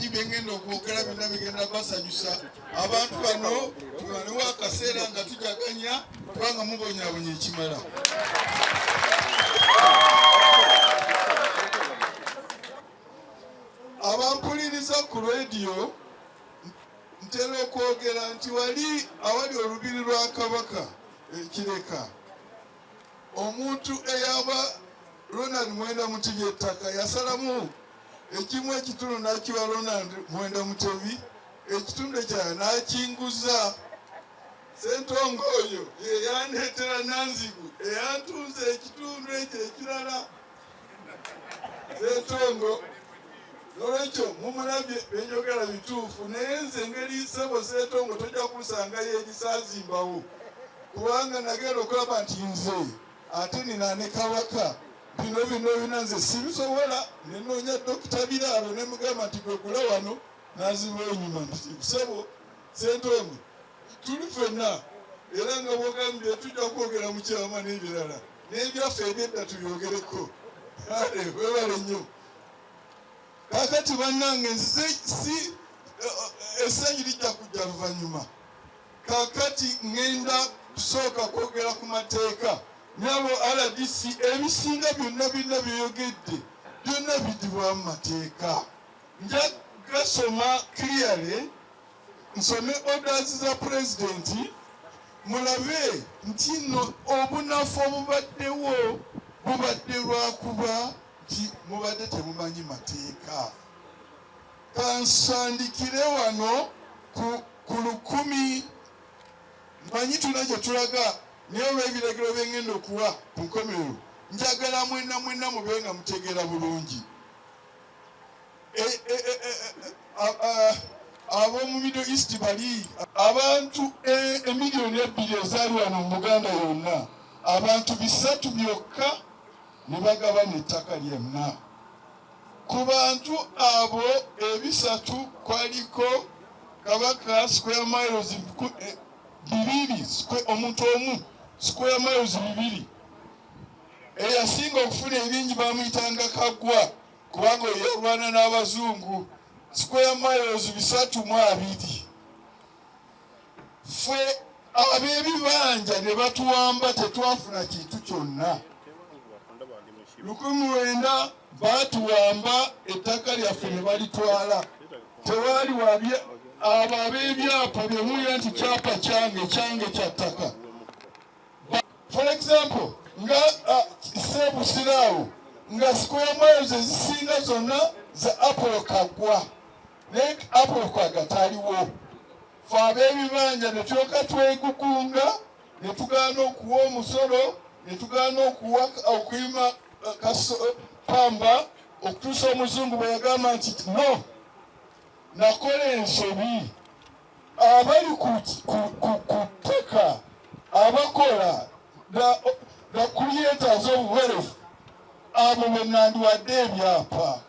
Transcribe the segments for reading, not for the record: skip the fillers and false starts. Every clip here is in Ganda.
Manyi byengenda okwogera byonna bigenda basanyusa. Abantu bano tumalewo akaseera nga tujaganya, kubanga mubonyabonya ekimala. Abampuliriza ku rediyo, ntera okwogera nti wali awali olubiri lwa Kabaka Ekireka, omuntu eyaba Ronald Mwenda Mutebi ettaka yasalamu ekimu ekitundu n'akiwa Ronald Mwenda Mutebi, ekitundu ekirala n'akinguza. Ssentongo oyo ye yandeetera Nanzigu eyantunza ekitundu ekyo ekirala. Ssentongo nolwekyo mumulabye, benjogera bituufu, naye nze engeri ssebo Ssentongo tojja kunsangayo egisaazimbawo, kubanga nagenda okulaba nti nze ate nina ne Kabaka, bino bino bina nze sibisobola. Nenoonya Dokita Biraaro ne mugamba nti gwegula wano, naziba enyuma nti ssebo Ssentongo, tuli ffenna, era nga bwogambye tujja kwogera mu kyama n'ebirala n'ebyaffe ebyedda tubyogereko. Kale webale nnyo. Kakati bannange, nzize si essanyu lijja kujja luvannyuma. Kakati ŋŋenda kusooka kwogera ku mateeka. Nyabo RDC, ebisinga byonna byonna byeyogedde byonna bidibwamu mateeka. Nja gasoma clearly, nsome orders za pulezidenti, mulabe nti nno obunafu obubaddewo bubadde lwakuba nti mubadde temumanyi mateeka. Kansandikire wano ku 1000. Manyi tulina gye tulaga, naye olw'ebiragiro byengenda okuwa ku nkomerero, njagala mwenna mwenna mube nga mutegeera bulungi. Ab'omu Middle East bali abantu emiliyoni 2 ezaali wano mu Buganda yonna, abantu bisatu byokka ne bagabana ettaka lyonna. Ku bantu abo ebisatu kwaliko Kabaka, square miles 2, omuntu omu square miles 2. Eyasinga okufuna ebingi bamuyitanga Kaggwa, kubanga oyo yalwana n'abazungu, square miles 320. Ffe ab'ebibanja ne batuwamba, tetwafuna kintu kyonna. 1900 baatuwamba ettaka lyaffe ne balitwala. Tewaali wabye abo ab'ebyapa byemuwulira nti kyapa kyange, kyange kya ttaka. For example, nga Sebusiraawo, nga square miles ezisinga zonna za Apollo Kaggwa, naye Apollo Kaggwa taliwo. Fe ab'ebibanja ne tulyoka twegugunga, ne tugaana okuwa omusolo, ne tugaana okuwa okuyima pamba, okutuusa omuzungu bwe yagamba nti no, nakola ensobi. Abali ku ttaka abakola the creators of wealth, abo be nandiwadde ebyapa,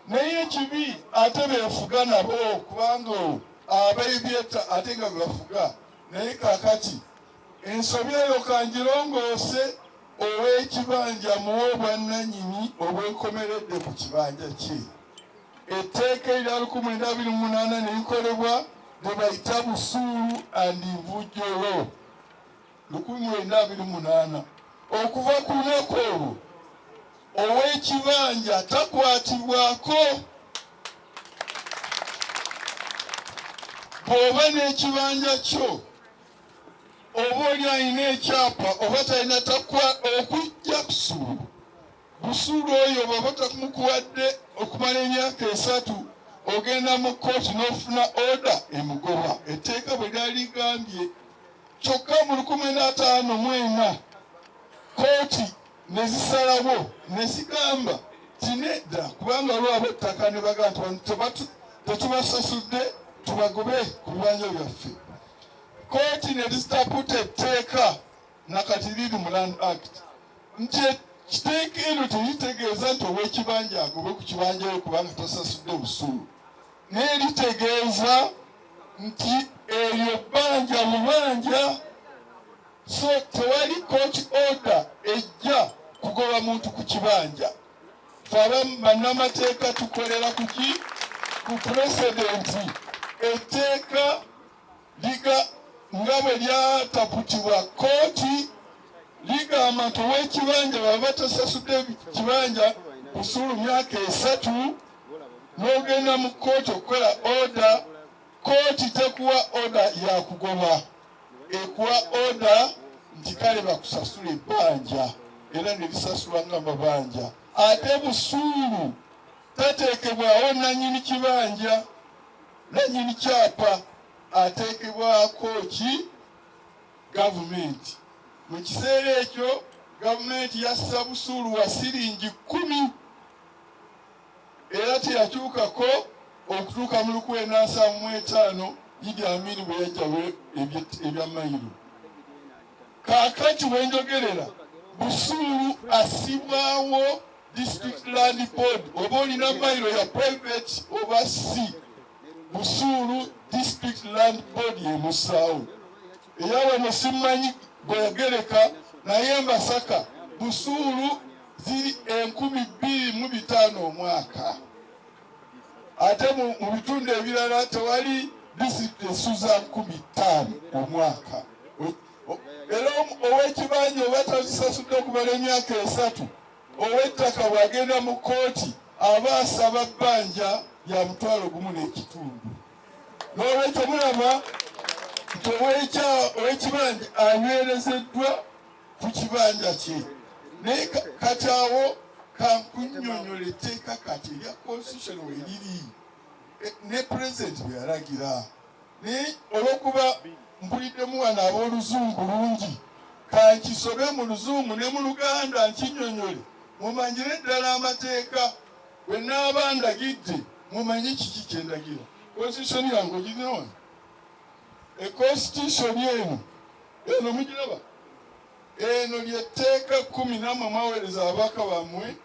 naye ekibi ate beefuga nabo, kubanga abebyetta ate nga bebafuga. Naye kakati ensobi eyo kangirongoose. Ow'ekibanja muwe obwannannyini obwenkomeredde ku kibanja kye. Etteeka erya 1928 ne likolebwa, lye bayita Busuulu and Nvujjolo, 1928. Okuva ku lunaku olwo ow'ekibanja takwatibwako. Bw'oba n'ekibanja kyo, oba oli alina ekyapa oba talina, takwa okujja kusuulu. Busuulu oyo bw'aba takumukuwadde okumala emyaka 3, ogenda mu kkooti n'ofuna order emugoba, etteeka bwe lyali ligambye. Kyokka mu 1954 kkooti ne zisalawo ne zigamba ti nedda, kubanga waliwo ab'ettaka ne bagamba nti tetubasasudde, tubagobe ku bibanja byaffe. Kkooti ne zitaputa etteeka nakati liri mu Land Act nti ekiteeka eno teritegeeza nti ow'ekibanja agobe ku kibanja we kubanga tasasudde busuulu, naye litegeeza nti eryo bbanja bubanja. So tewali court order ejja kugoba muntu ku kibanja. Fe aba bannamateeka tukolera kuki? ku pulezidenti. Etteeka liga nga bwe lyataputibwa kkooti ligamba nti ow'ekibanja baba tasasudde kibanja busuulu myaka 3, n'ogenda mu kkooti okukola order, kkooti tekuwa order yakugoba, ekuwa order nti kale bakusasula ebbanja, era ne lisasulwa nga mabanja. Ate busuulu tateekebwawo nannyini kibanja, nannyini kyapa, ateekebwako ki? Gavumenti. Mu kiseera ekyo gavumenti yassa busuulu wa siringi 10, era teyakyukako okutuuka mu 1975 Idi Amin bwe yajjawo ebya mayiro. Kaakati bwe njogerera, busuulu assibwawo District Land Board. Oba olina mayiro ya private oba si busuulu, District Land Board yemussaawo. Eyawano simmanyi bweyagereka, naye Masaka busuulu ziri 2500 omwaka, ate mu bitundu ebirala tewali disitulikiti esuza 5000 omwaka. Era ow'ekibanja oba tazisasudde okumala emyaka 3, ow'ettaka bw'agenda mu kkooti aba asaba bbanja lya 1500. N'olwekyo mulaba nti ow'ekibanja anywerezeddwa ku kibanja kye. Naye kati awo kankunnyonnyola etteeka kati erya constitution weriri ne pulezidenti bwe yalagira. Naye olw'okuba mpuliddemu wano ab'oluzungu lungi, kankisobe mu luzungu ne mu Luganda nkinnyonnyole mumanyire ddala amateeka. Bwe naaba ndagidde mumanye kiki kye ndagira. Constitution yange ogirina wano, e constitution eno, eno mugiraba, eno lyetteeka 10. Nammwe mwaweereza ababaka bammwe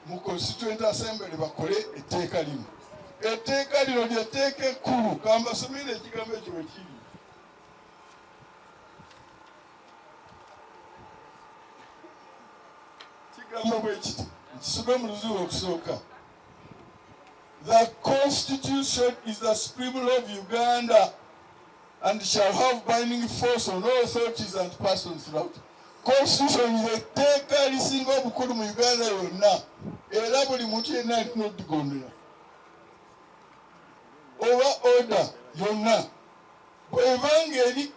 mu Constituent Assembly bakole etteeka lino. Etteeka lino lyetteeka ekkulu. Kambasomere ekigambo ekyo bwe kiri. Kigamba bwe kiti, nkisome mu luzungu okusooka: "The constitution is the supreme law of Uganda and shall have binding force on all authorities and persons throughout." Constitution lyetteeka lisinga obukulu mu Uganda yonna, era buli muntu yenna alina odigondera oba order yonna bw'ebanga eri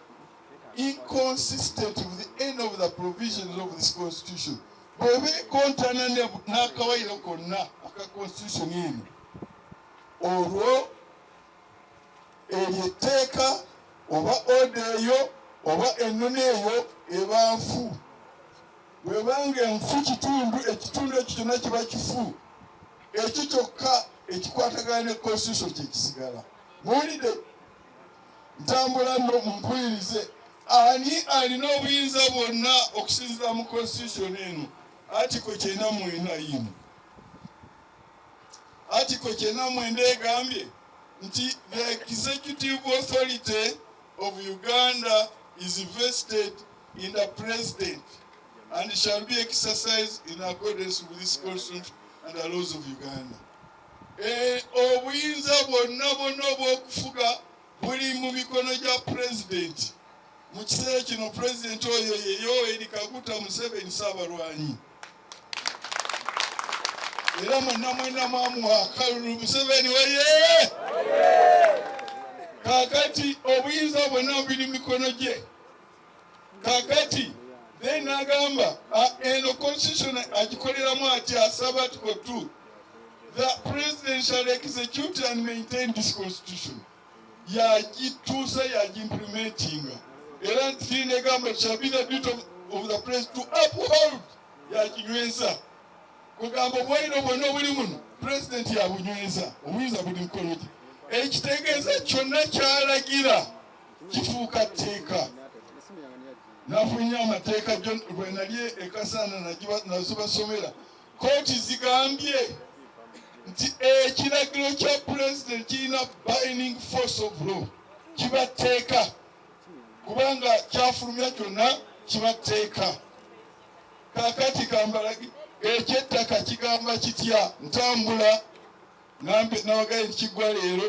inconsistent with any of the provisions of this constitution, bw'eba ekontana n'akawayiro konna aka constitution eno, olwo eryo etteeka oba order eyo oba ennono eyo eba nfu. Bw'ebanga enfu kitundu, ekitundu ekyo kyonna kiba kifu. Ekyo kyokka ekikwatagana ne constitution kyekisigala. Muwulidde? Ntambula nno, mumpulirize. Ani alina obuyinza bwonna okusinziira mu constitution eno? Article 99 yino. Article 99 egambye nti the executive authority of Uganda is vested in the president and shall be exercised in accordance with this constitution and the laws of Uganda. Obuyinza bwonna bwonna obw'okufuga buli mu mikono gya pulezidenti. Mu kiseera kino pulezidenti oyo ye Yoweri Kaguta Museveni Ssaabalwanyi, era mwenna mwenna mwamuwa akalulu. Museveni weye! Kaakati obuyinza bwonna buli mu mikono gye. Kaakati then n'agamba eno constitution agikoleramu atya? Sub-article 2: the president shall execute and maintain this constitution. Yagituusa, yagiimplementinga. Era ntiina egamba shall be the duty of the president to uphold, yaginyweza. Kugamba obwayiro bwonna obuli muno president yabunyweza, obuyinza buli mukono gye. Ekitegeeza kyonna kyalagira kifuuka tteeka. Nafunye amateeka bwe nali ekasana nazibasomera. Kooti zigambye nti ekiragiro kya pulezidenti kirina binding force of law, kiba tteeka, kubanga kyafulumya kyonna kiba tteeka. Kaakati kambalagi ekyettaka kigamba kitya. Ntambula. Nambe nawagaye nti kiggwa leero,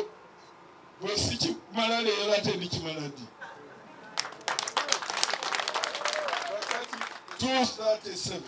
bwe sikimala leero ate ndikimala ddi? Kakati 2:37.